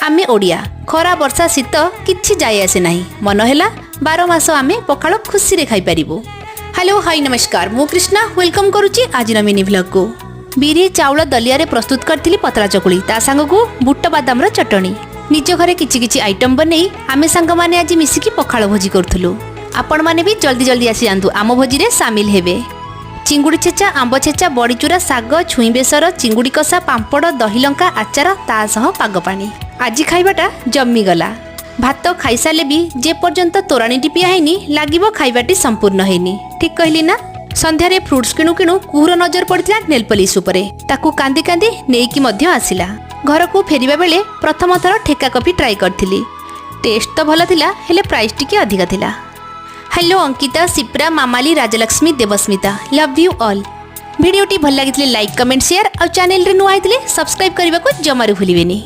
ଆମେ ଓଡ଼ିଆ, ଖରା, ବର୍ଷା, ଶୀତ କିଛି ଯାଇ ଆସେ ନାହିଁ। ମନ ହେଲା 12 ମାସ ଆମେ ପଖାଳ ଖୁସିରେ ଖାଇପାରିବୁ। ହ୍ୟାଲୋ, ହାଇ, ନମସ୍କାର। ମୁଁ କୃଷ୍ଣା, welcome କରୁଛି ଆଜିର ମିନି ଭ୍ଲଗ୍କୁ। ବିରି ଚାଉଳ ଦଲିଆରେ ପ୍ରସ୍ତୁତ କରିଥିଲି ପତଳା ଚକୁଳି, ତା ସାଙ୍ଗକୁ ବୁଟ ବାଦାମର ଚଟଣି। ନିଜ ଘରେ କିଛି କିଛି ଆଇଟମ୍ ବନେଇ ଆମେ ସାଙ୍ଗମାନେ ଆଜି ମିଶିକି ପଖାଳ ଭୋଜି କରୁଥିଲୁ। ଆପଣମାନେ ବି ଜଲ୍ଦି ଜଲ୍ଦି ଆସିଯାଆନ୍ତୁ, ଆମ ଭୋଜିରେ ସାମିଲ ହେବେ। ଚିଙ୍ଗୁଡ଼ି ଛେଚା, ଆମ୍ବ ଛେଚା, ବଡ଼ିଚୁରା, ଶାଗ, ଛୁଇଁ ବେସର, ଚିଙ୍ଗୁଡ଼ି କଷା, ପାମ୍ପଡ଼, ଦହି ଲଙ୍କା, ଆଚାର, ତା ସହ ପାଗ ପାଣି। ଆଜି ଖାଇବାଟା ଜମିଗଲା। ଭାତ ଖାଇସାରିଲେ ବି ଯେ ପର୍ଯ୍ୟନ୍ତ ତୋରାଣୀଟି ପିଆ ହେଇନି, ଲାଗିବ ଖାଇବାଟି ସମ୍ପୂର୍ଣ୍ଣ ହେଇନି। ଠିକ୍ କହିଲି ନା? ସନ୍ଧ୍ୟାରେ ଫ୍ରୁଟ୍ସ କିଣୁ କିଣୁ କୁହୁର ନଜର ପଡ଼ିଥିଲା ନେଲ୍ ପଲିସ୍ ଉପରେ। ତାକୁ କାନ୍ଦି କାନ୍ଦି ନେଇକି ମଧ୍ୟ ଆସିଲା। ଘରକୁ ଫେରିବା ବେଳେ ପ୍ରଥମ ଥର ଠେକା କଫି ଟ୍ରାଏ କରିଥିଲି। ଟେଷ୍ଟ ତ ଭଲ ଥିଲା, ହେଲେ ପ୍ରାଇସ୍ ଟିକେ ଅଧିକ ଥିଲା। Hello Ankita, Sipra, Mamali, Rajalakshmi, Debasmita, love you all. ଭିଡ଼ିଓଟି ଭଲ ଲାଗିଥିଲେ ଲାଇକ୍, କମେଣ୍ଟ, ସେୟାର ଆଉ ଚ୍ୟାନେଲରେ ନୂଆ ହେଇଥିଲେ ସବସ୍କ୍ରାଇବ୍ କରିବାକୁ ଜମାରୁ ଭୁଲିବେନି।